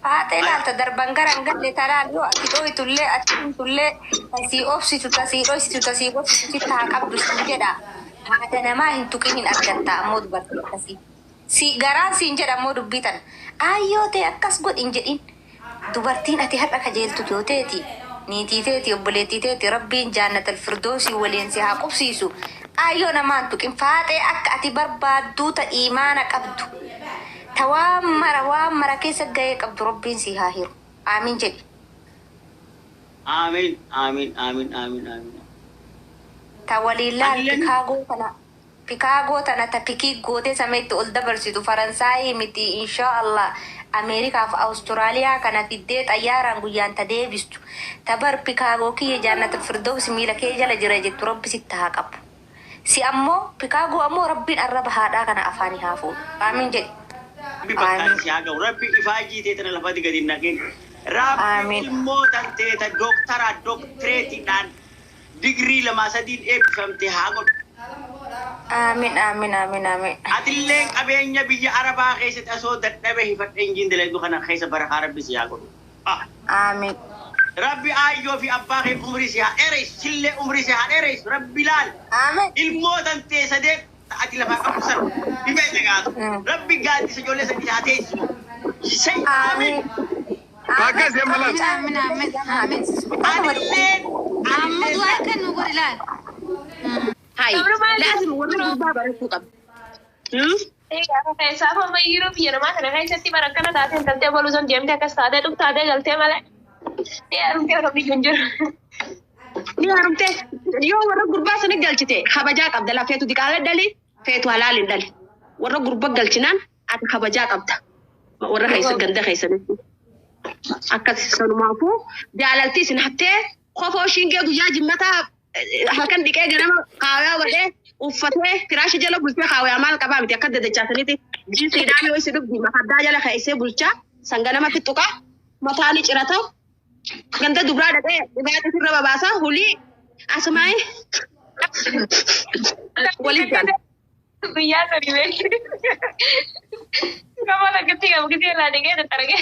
Faaxee laalta darban gara hin galle talaal yoo ati dhooytullee ati himtullee tasii obsitu tasii dhoysitu tasii obsitu sitti haa qabdu siin jedha. Haada namaa hin tuqin hin argatta ammoo dubartii akkasii. Si garaan siin jedha ammoo dubbii tana. Aayyoo tee akkas godhi hin jedhin. Dubartiin ati har'a kajeeltu yoo teeti niitii teeti obboleettii teeti Rabbiin jaannatal firdoosii waliin si haa qubsiisu. Aayyoo namaa hin tuqin. Faaxee akka ati barbaadduu ta iimaana qabdu. Ta waan mara waan mara keessa gahee qabdu Rabbiin sii haa hiru. Aamiin jedhi. Aamiin Aamiin Aamiin Aamiin Aamiin. Ta waliin laal Anilleen Pikaagoo tana Pikaagoo tana ta pikiik gootee sameetti ol dabarsitu Faransaayii miti inshaa Allah Ameerikaaf Awusturaaliyaa kana fiddee xayyaaraan guyyaan ta deebistu ta bar Pikaagoo kiyya jaannatul firdowsi miila kee jala jira jettu Rabbi sitti haa qabu. Si ammoo Pikaagoo ammoo Rabbiin arraba haadhaa kana afaanii haa fuudhu. Aamiin jedhi. Rabbi bakkaan Aamiin. si haa gahu. Rabbi ifaajii tee tana lafatti gadi hin naqin. Rabbi Aamiin. ilmoo tantee ta doktara doktireetiidhaan digirii lamaa sadiin eebbifamte haa godhu. Aamiin aamiin aamiin aamiin. Atilleen qabeenya biyya Arabaa keessatti asoo dadhabe hifadhee injiin dalaydu kana keessa barakaa Rabbi si haa godhu. Ah. Aamiin. Rabbi aayyoo fi abbaa kee umrii si haa dheereysu, sillee umrii si haa dheereysu. Rabbi laal Aamiin. ilmoo tantee sadeen ta ati lafaa qabdu san ni beekta gaatu. Rabbi gaaddisa ijoollee sanii si haa teessisu. Say aamin. Aamiin. Akkas Aamiin. amma Rabbi laal. caalaa Aamin aamin ijoollee nama haa aamin. teessisu. Kanuma Anilleen dubbii. Amma anilleen du'aa laal. kan nu godhi laal. Hai, laazim warra gurbaa barachuu qabda. Hmm? Keessaa amma yeroo biyya namaa kana keessatti bara akkana taatee intaltee boluu sun deemtee akkas taatee dhuftaatee galtee malee. Ni haaromtee osoo biyya hin jiru. Ni haaromtee yoo warra gurbaa sana galchite kabajaa qabda la feetu diqaala dhali feetu halaal hin dhali. Warra gurbaa galchinaan ati kabajaa qabda. Warra keessa ganda keessanitti. Akkas sanumaafuu jaalalti isin hattee kofoo shingee guyyaa jimmataa halkan dhiqee ganama kaayaa godhee uffatee firaasha jala bultee kaayaa maal qabaa miti akka dadachaasaniiti jinsiidhaan yoo isin dhugdi makaddaa jala keessee bulchaa san ganama fixuqaa mataani cirata ganda dubraa dhaqee dhugaatii sirra babaasaa hulii asumaa'ee waliif gaala. Guyyaa sadi beeku. Nama lakkatti qabu gisee laa dhiqee xaxargee.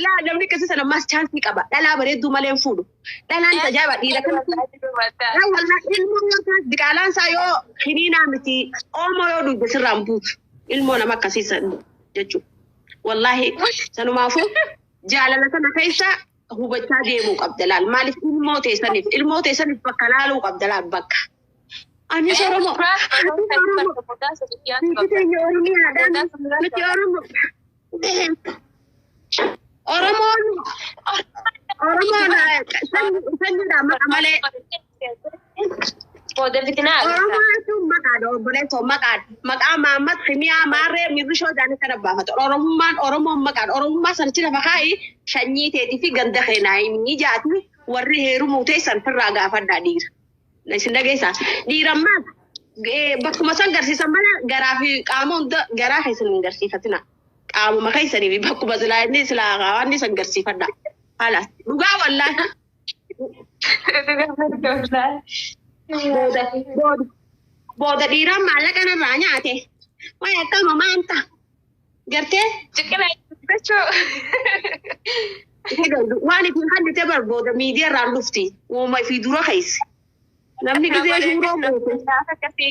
Laa namni akkasii sana ammaas chaansii qaba. Dhalaa bareedduu malee hin fuudhu. Dhalaan tajaajiba dhiira kanatti. Laa wallaahi ilmoo yoo taate diqaalaan isaa yoo hiniinaa miti oomoo yoo dhugde sirraan buutu. Ilmoo nama akkasii san jechuudha. Wallaahi sanumaafuu jaalala sana keessa hubachaa deemuu qabda laal. Maaliif ilmoo teessaniif ilmoo teessaniif bakka laaluu qabda laal bakka. Anis Oromoo. Anis Oromoo. Nuti keenya Oromiyaadhaan. Nuti Oromoo. Oromoon Oromoon sanyiidhaan maqa malee. Booda fitinaa agarta. Oromoo jechuun maqaadha obboleessoo maqaadha. Maqaa Maammat Kimiyaa Maarree Mirrishoo jedhanii kana baafata. Oromummaan Oromoon maqaadha. Oromummaa sanichi lafa kaa'i sanyii teetii fi ganda keenaa himii jaati warri heerumuu teessan firraa gaafadhaa dhiira. Isin dhageessaa. Dhiirammaas bakkuma san garsiisan malee garaa fi qaama hunda garaa keessan hin garsiifatina. Qaamuma keessanii fi bakkuma silaa inni silaa waan san garsiifadha. Haala dhugaa wallaahi. Booda booda booda dhiiraan maallaqa narraa nyaate. Wayi akkama maanta gartee waan isin hallite bar booda miidiyaa irraan dhufti. Uuma fi dura keessa. Namni gisee shuuroo goote.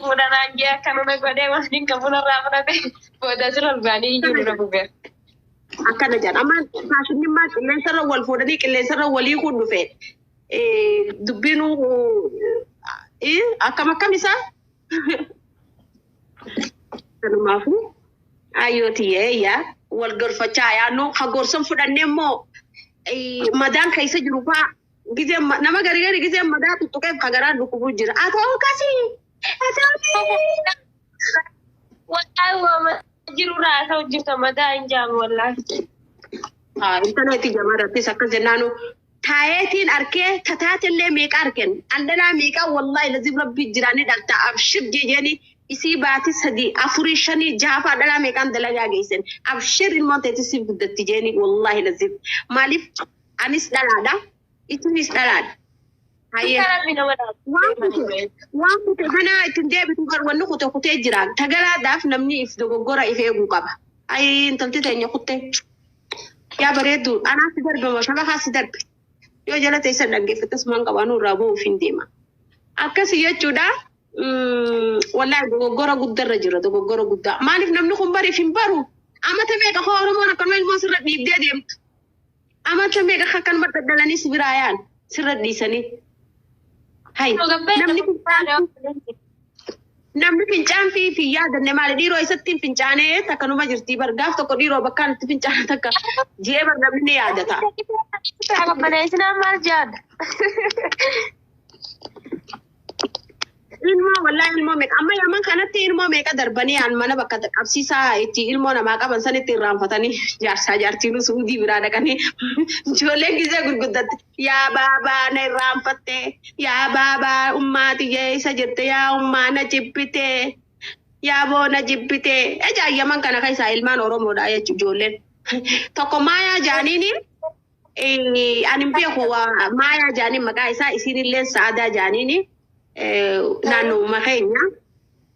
Fuudhanaan jee akkanuma godhee waan hin qabu narraa fudhate booda asirra ol ba'anii iyyuu nurra buufee. Akkana jedhan. Amma faashinimmaa qilleensarra wal fuudhanii qilleensarra walii kun dhufe. Dubbiin akkam akkam isaa? Kanumaafuu ayyootiyee yaa wal gorfachaa yaannu ha gorsan fudhannee immoo madaan keessa jiru faa gisee nama gari gari gisee madaa tuttuqeef ka garaan dhukkubuu jira. Haa ta'uu akkasii. Haa ta'uu. Wallaahi waama jirurraa haa ta'u jirta madaa hin jaamu wallaahi. Intala itti jamarrattis akkas jennaanu taayeetiin arkee tataatellee meeqa arken andalaa meeqa wallaahi lazim rabbii jiraanii dhalta abshir jeeni isii baati sadii afurii shanii jaafaa dhalaa meeqaan dalagaa geessan abshir ilmoon teetti siif guddatti jeeni wallaahi lazim maaliif anis dhalaadha isinis dhalaadha. Hayyee. Rabbi nama dhaaba. Waan kute kana ittiin deebitu gar wanni kute kutee jira. Tagalaadhaaf namni if dogoggora if eeguu qaba. Ayi intalti teenya kutte. Yaa bareeddu anaa si darbe moo saba haa si darbe. Yoo jala teessan dhaggeeffattes maan qaba anuu irraa ba'uuf hin deema. Akkasi jechuudha. Wallaahi dogoggora guddarra jira, dogoggora guddaa. Maaliif namni kun bariif hin baru? Amata meeqa koo Oromoon akkanuma ilmoo sirra dhiibdee deemtu. Amata meeqa akkanuma daddalanii si biraa yaa'an sirra dhiisanii. Hai, namni fincaan fi fi yaadanne maali dhiiroo isatti hin fincaanee takkanuma jirti bar gaaf tokko dhiiroo bakkaan itti fincaane takka ji'ee bar namni ni yaadata. Qabbaneessinaan maal jaadda? Ilmoo wallaahi ilmoo meeqa amma yaman kanatti ilmoo meeqa darbanii aan mana bakka qabsiisaa itti ilmoo namaa qaban sanitti irraanfatanii jaarsaa jaartiin suudii biraa dhaqanii ijoolleen gisee gurguddatte yaa baabaa na irraanfatte, yaa baabaa ummaati isa jette, yaa ummaa na jibbite, yaa boo na jibbite. Ejaa yaman kana keessaa ilmaan Oromoodha jechuudha ijoolleen. Tokko maayaa jaaniini ani hin beeku maayaa jaaniin maqaa isaa, isiinillee sa'aadaa jaaniini naannoo keenya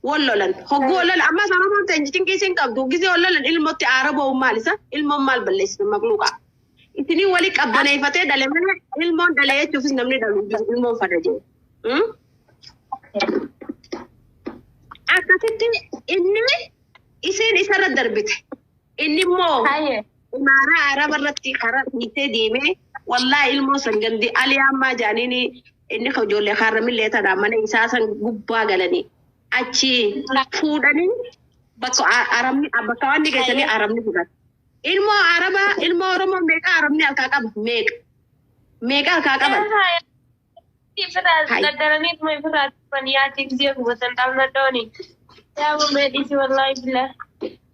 wal lolan hogguu wal lolan amma Oromoon ta'e cinqii isiin qabdu gisee wal lolan ilmootti aara ba'uun maal isa ilmoon maal balleessina maqluuqa. Isinii wali qabbaneeffatee dhale malee ilmoon dhale jechuufis namni dhalu ilmoon fada jedhu. Akkasitti inni isiin isarra darbite. Inni immoo imaaraa araba irratti karaa hiitee deemee wallaahi ilmoo san gandi alii ammaa jaaniini inni kan ijoollee kaarramillee tadha mana isaa san gubbaa galanii achi fuudhanii bakka arabni bakka waan geessanii arabni fudhate. Ilmoo arabaa ilmoo Oromoo meeqa arabni harkaa qaba meeqa meeqa harkaa qaban. Ifirraa daddaranii ifirraa dhufan yaati gisee gubatan dhabna dhooni. Yaa bummee dhiisi wallaahi bilaa.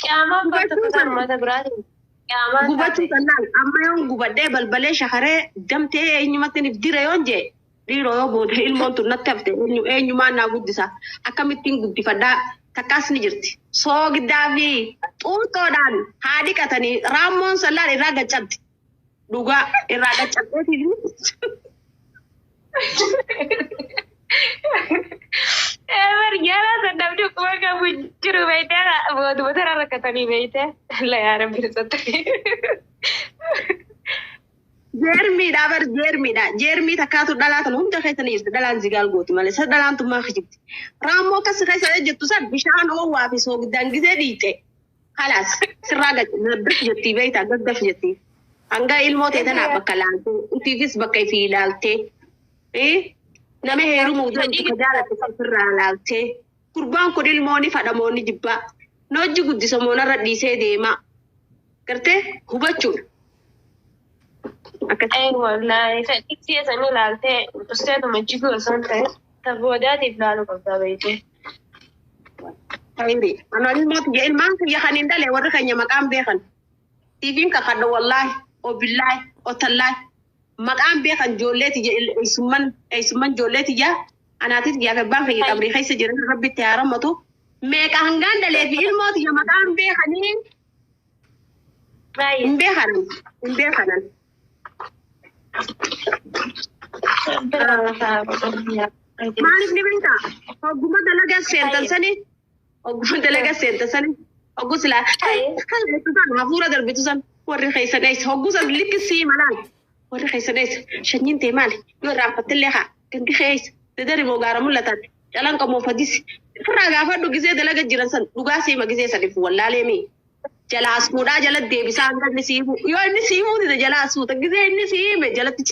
Qiyaamaan bakka tokko uummata biraatiin. Qiyaamaan Gubachuu sannaan amma yoon gubadhee balbalee shakaree damtee eenyumatti if dire yoon jee dhiiroo yoo booda ilmoon tun natti hafte eenyu eenyumaan naa guddisa akkamittiin guddifadhaa takkaas ni jirti. Soogiddaa fi xuuxoodhaan haa dhiqatanii raammoon sallaan irraa gaccabdi. Dhugaa irraa gaccabdeetii. Emer yara san namni dhukkuba qabu jiru beektee booduma tara rakkatanii beektee la yaa rabbi sirriitti. Jeermiidha bar jeermiidha. Jeermii takkaatu dhalaa tan hunda keessa ni jirti. Dhalaan zigaal gooti malee. Isa dhalaan tun maa kijibti. Raammoo akkas keessa jettu san bishaan oowwaa fi soogidaan gisee dhiite. Kalaas sirraa gaddaf jettii beektaa gaddaf jettii. Hanga ilmoo ta'e tanaaf bakka laaltee ifiifis bakka ifii ilaaltee. Nama heerumuu deemtu ka jaalatu kan sirraa laaltee. Gurbaan kun ilmoo ni fadhamoo ni jibbaa. Noojji guddisa moonarra dhiisee deema. Gartee hubachuudha. Akkasi. Ee wallaahi fedhii sanii ilaaltee usteetuma jiguu osoo hin ta'in tabboodaatiif ilaaluu qabdaa beektee. Hayri. Ana ilmoo tiyya ilmaan kiyya kan hin dhale warri keenya maqaan beekan. Tiifiin kakadha wallaahi, obillaahi, otallaahi. Maqaan beekan ijoollee tiyya eessumman eessumman ijoollee tiyya anaatis giyyaa fi abbaan kiyya qabrii keessa jiran rabbi itti haa rammatu. Meeqa hangaan dhalee fi ilmoo tiyya maqaan beekanii Baay'ee. hin beekanan hin beekanan. Maaliif ni beektaa? Hogguma dalagaa seentan sani hogguma dalagaa seentan sani hoggu silaa san hafuura darbitu san warri keessa dheessa hoggu san likkisii malaan warri keessa dheessa shanyiin tee maali yoo irraanfattillee haa gandi keessa dadari moo gaara mul'atan calan qamoo fadisi irraa gaafadhu gisee dalaga jiran san dhugaa siima gisee saniif wallaalee mii jalaa as fuudhaa jala deebisaa hanga inni siimuu yoo inni siimuu dide jalaa as fuuta gisee inni siime jalatti.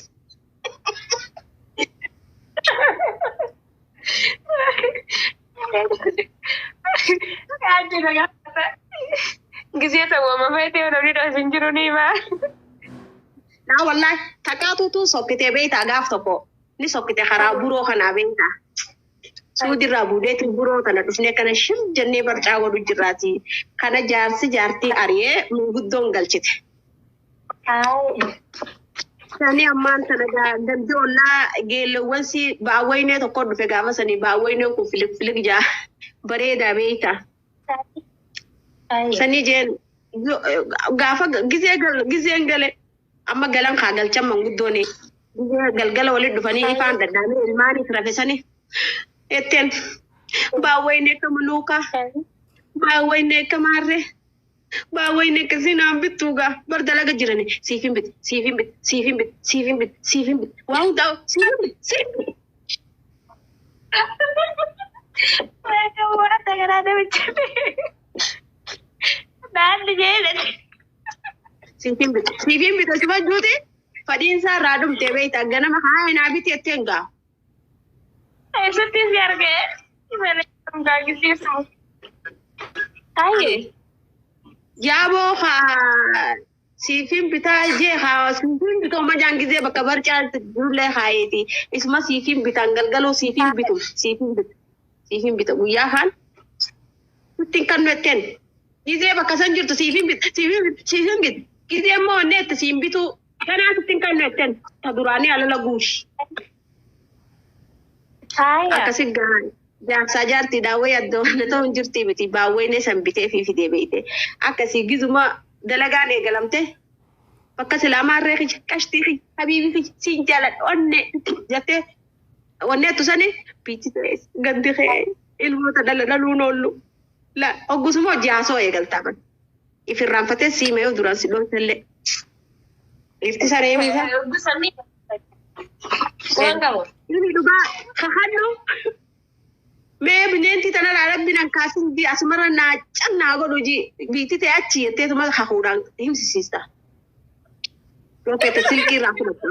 Gisee sawwama feetee namni dhoos hin jiru ni himaa. Naa wallahi takkaatuutu sokkitee beektaa gaaf tokko ni sokkite karaa buroo kanaa beektaa. Suudirraa buudeetiin buroo tana dhufnee kana shir jennee barcaa godhu jirraati. Kana jaarsi jaartii ari'ee manguddoon galchite. Sani ammaan tana gandi ollaa geellowwan si baawwaynee tokko dhufe gaafa sanii baawwayneen kun filik filik jaa bareedaa beektaa. Sanii jeen gaafa gisee giseen gale amma galan kaa galchan manguddooni. Galgala walitti dhufanii ifaan dadhaamee ilmaaniif rafisanii jetteen baawwayne akka manuukaa baawwayne akka maarree baawwayne akka sinaan bittuugaa bar dalaga jirani siif hin bit siif hin bit siif hin bit siif hin bit siif hin bit waa hundaa siif hin bit siif hin bit. Siif hin bit siif hin bit asuma juuti fadhiinsaa irraa dhumtee beektaa ganama haa naa biti jetteen gaa. Eessatti si argee? Malee gaagisiisu. Haye. Yaaboo haa siifin bitaa jee haa siifin bituu amma jaan gizee bakka barcaa jirullee haayeeti. Isuma siifin bitaan galgaluu siifin bitu siifin bitu siifin bitu guyyaa kaan ittiin kan jetteen gizee bakka san jirtu siifin bitu siifin bitu siifin bitu gizee immoo onnee itti siin bituu kanaaf ittiin kan jetteen ta duraanii alala guushi. Haaya. Akkasi gahaan jaarsaa jaartii daawwee addoo ta'u hin jirti miti baawween san bitee fi fidee beeyte akkasii gizuma dalagaan eegalamte bakka silaa maarree kiyya qashtii kiyya habiibi kiyya siin jaaladha onne jettee onneettu sani biitti ta'e gandi kee ilmoota dhala dhaluun oollu la hoggusuma hojii haasoo eegaltaa ban ifirraanfatee siima yoo duraan si dhooftellee dhiirti saree miisa. Gusanii. Waan qabu. Inni dhugaa kakadhu mee bineentii tana laa rabbi nan kaasin di asumarra naa cannaa godhu ji biitti ta'e achi jetteetuma kakuudhaan himsisiista. Yoo feete silkii irraa fudhatta.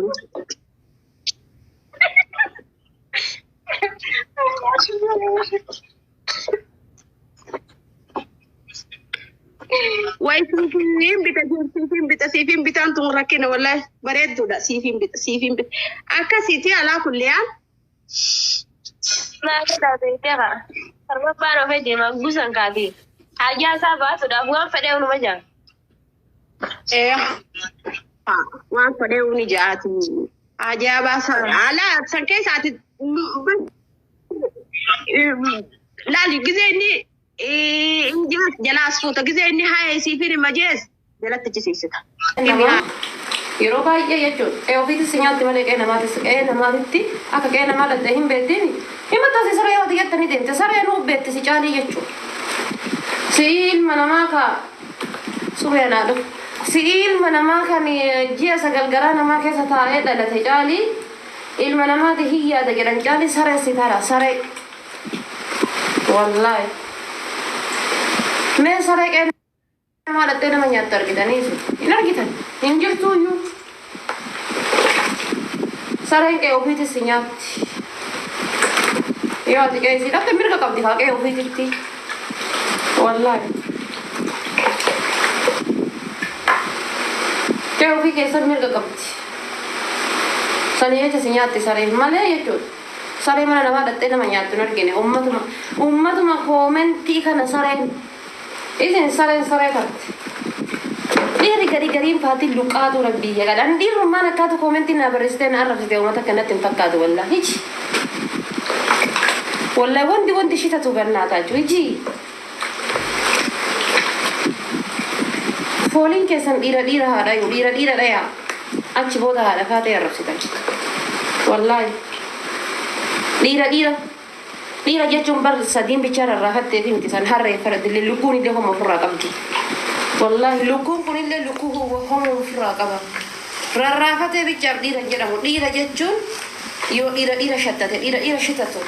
Wayi siifin bita siifin bita siifin bitaan tun rakkina wallahi bareedduudha siifin bita siifin bita akkasiiti alaa kulliyaan. Naa godhaa beektee Arbabbaan ofee deema gusan kaati. Hajaa isaa baasuudhaaf waan fedhee hunuma jaa. Ee waan fedhee huni jaati. Hajaa baasa alaa san keessaati laali gizee inni jalaas fuuta gizee inni haaya siifin hima jees jalatti chisiisita. Yeroo baay'ee jechuudha. Qe'ee ofiitis nyaatti malee qe'ee namaatis qe'ee namaatitti akka qe'ee namaa dhattee hin beektiin himata si saree yoo jettanii deemte saree nuu beekti si caalii jechuudha. Si ilma namaa ka suphee naa dhufu. Si ilma namaa kan ji'a sagal garaa namaa keessa taa'ee dhalate caalii ilma namaati hin yaada jedhan caalii saree si tara saree. Wallaahi. Mee saree qe'ee namaa dhattee nama nyaattu argitanii hin argitan hin jirtu iyyuu. Sareen qe'ee ofiitis si nyaatti. Yoo ati qe'ee isii dhabde mirga qabdi haa qe'ee ofiititti. Wallaahi. Qe'ee ofii keessa mirga qabdi. Sanii jecha si nyaatti sareen malee jechuudha. Saree mana namaa dhattee nama nyaattu hin argine uummatuma uummatuma koomentii kana sareen isin sareen saree taate. Dhiirri gadi gariin faatii luqqaatu rabbiyya gadhaan dhiirrummaan akkaatu koomentii naa barreessitee na arrabsite uummata akkanatti hin fakkaatu wallaahi. Iji. Wallahi wanti wanti shitatu gannaatachu iji. Fooliin keessan dhiira dhiira haadha dhiira dhiira dhayaa achi booda haadha faatee arrabsitan. Wallaahi. Dhiira dhiira. Dhiira jechuun bar sadiin bichaa rarraafattee fi miti san harree faradillee lukkuun illee homa ofirraa qabdi. Wallaahi lukkuun kunillee lukkuu homa ofirraa qaba. Rarraafatee bichaaf dhiira hin jedhamu. Dhiira jechuun yoo dhiira dhiira shattate dhiira dhiira shitatu.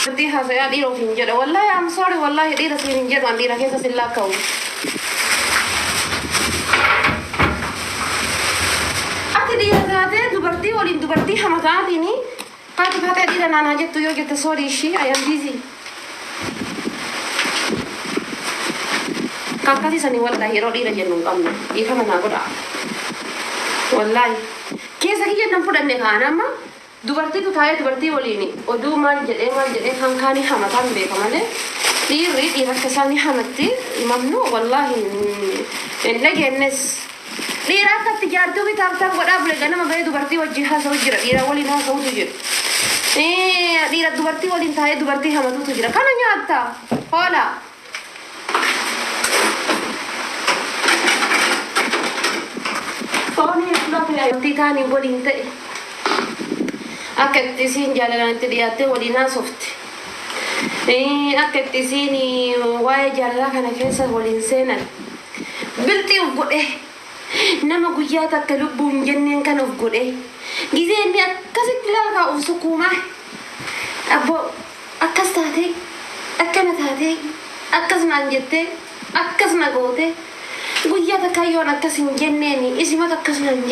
Dubartii haasayaa dhiira ofiin jedha. Wallaahi I'm sorry, wallaahi dhiira siin hin jedhu an dhiira keessa sin laakka'u. Ati dhiira taatee dubartii waliin dubartii hamataatiin haati faatee dhiira naanaa jettu yoo jette sorry ishii, I am busy. Akkasii sanii wallaahi yeroo dhiira jennu hin qabnu dhiifama naa godha. Wallaahi keessa kiyya nan fudhanne kaan amma dubartiitu taa'ee dubartii waliin oduu maal jedhee maal jedhee kan kaanii hamataan beeka malee dhiirri dhiira akka isaanii hamatti mamnu wallaahi hin dhageennes. Dhiira akkatti jaartuu bitaaf tan godhaa bule ganama bahee dubartii wajjin haasa'u jira, dhiira waliin haasa'utu jira. Dhiira dubartii waliin taa'ee dubartii hamatutu jira. Kana nyaatta hoola. Wanti taanii waliin ta'e akka itti isiin jaalalaan itti dhiyaattee waliin haasofte. Akka itti isiin waa'ee jaalalaa kana keessa waliin seenan. Bilxii of godhee nama guyyaa takka lubbuun jenneen kan of godhee gizee inni akkasitti laalkaa of sukkuumaa abboo akkas taatee akkana taatee akkas naan jettee akkas na gootee guyyaa takka yoon akkas hin jenneen isimatu akkas naan.